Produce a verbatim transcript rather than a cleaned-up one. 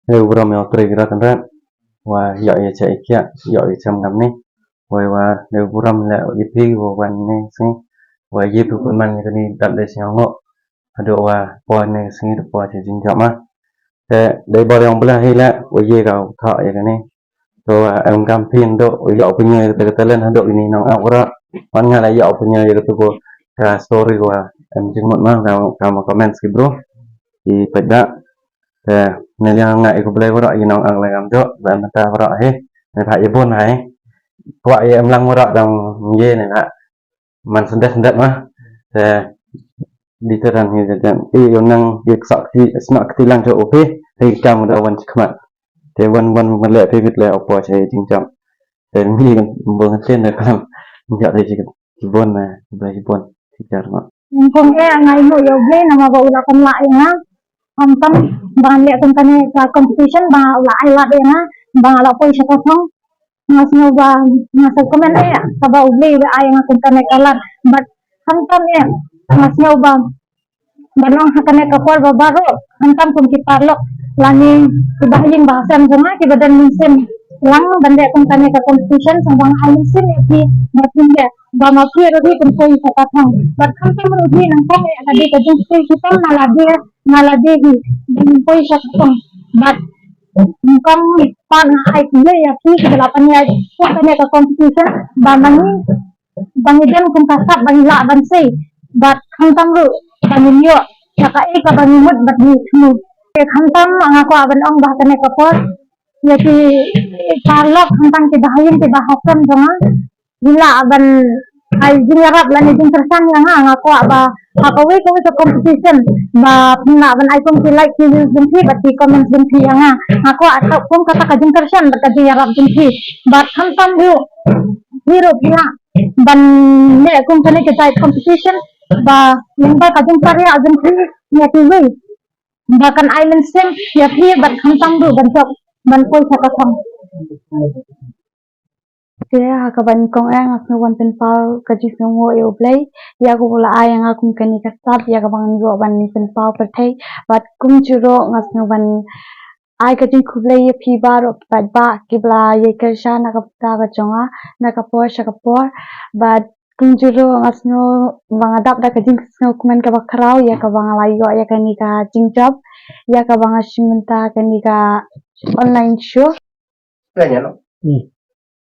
Dei u burom ïa u Trai Kynrad, wa ïoh ïa cha i kiak, ïoh ïa cha mngam ni. Wei wa dei u burom leh ïa phi wa wan ni sngi. Wa ïa phi pun man ïa kani dat dei sngi ngo. Haduh wa poi ni sngi da poi cha jingjop ma. Te dei bor ïong bla hi leh wa ïa ka u thok ïa kani. To em kam phin do ïoh punya kata kata len haduh ini nong ak ora. Wan nga la ïoh punya ïa kata ko ka story ko em jingmut ma ka ka ma comment ki bro. Ki pajak. Te ne liang nga iko blai ora i nong ak la kam do ba mata ora he. Ne tha ibon hai. Kwa ye em lang ora dang ye ne tha. Man sendet sendet ma. Te di teran hi dan i yo nang i sak ti snak ti lang jo opi. Hi kam da wan chikmat. Te wan wan mele pe bit le opo che jingjam. Te ni bong ten da kam. Nja de ji bon na ba ji bon. Ti jar ma. Kong e ngai mo yo ge nama ba ula kon la ina. Khamtam ba ngan leh kum kane ka competition ba u la ai lad ïa nga ba nga la poi sha ka thong. Nga sngew ba nga sa comment ïa kaba U Blei u la ai ïa nga kum kane ka lad. But khamtam ïa nga sngew ba ban long ha kane ka por ba baroh khamtam kum ki paralok lane ki bahaïing bahasem jong nga kiba don mynsiem lang ban leh kum kane ka competition, sngewbha nga ai mynsiem ïa phi ba phin leh ba ma phi ruh phin poi sha ka thong. Bad khamtam ruh hi nangta ïa ka dei ka jingpoi ki pom na la dei na la dei hi ban poi sha ka thong. Bad nyngkong pat nga ai khublei ïa phi kiba la pynïaid kum kane ka competition ba ma ngi ba ngi don kum ka sap ba ngi lah ban sei. Bad khamtam ruh ba ngin ïoh ïa kaei kaba ngi mut bad ngi thmu. Te khamtam nga kwah ban ong ba ha kane ka por ïa ki paralok khamtam ki bahaïing ki bahasem jong nga. Ngi lah ban ai jingïarap lane jingkyrshan ïa nga, nga kwah ba ha kawei kawei ka competition ba phin lah ban ai kum ki like ki views jong phi bad ki comments jong phi ïa nga. Nga kwah kum kata ka jingkyrshan bad ka jingïarap jong phi. Bad khamtam ruh phi ruh phi lah ban leh kum kane ka jait competition ba lyngba ka jingpyrshah jong phi ïa kiwei ba kan ai mynsiem ïa phi bad khamtam ruh ban jop ban poi sha ka thong. Te ha kaba nyngkong eh nga sngew ban pynpaw ka jingsngewnguh ïa U Blei ïa kaba u la ai ïa nga kum kane ka sap ïa kaba ngan ïoh ban pynpaw pyrthei. Bad kumjuh ruh nga sngew ban ai ka jingkhublei ïa phi baroh ki paidbah kiba la ïai kyrshan na ka bynta ka jong nga na ka por sha ka por. Bad kumjuh ruh nga sngew ba nga dap da ka jingsngew kmen kaba khraw ïa kaba nga la ïoh ïa kane ka jingjop ïa kaba nga shim bynta kane ka online show. Ka nya no. Hmm.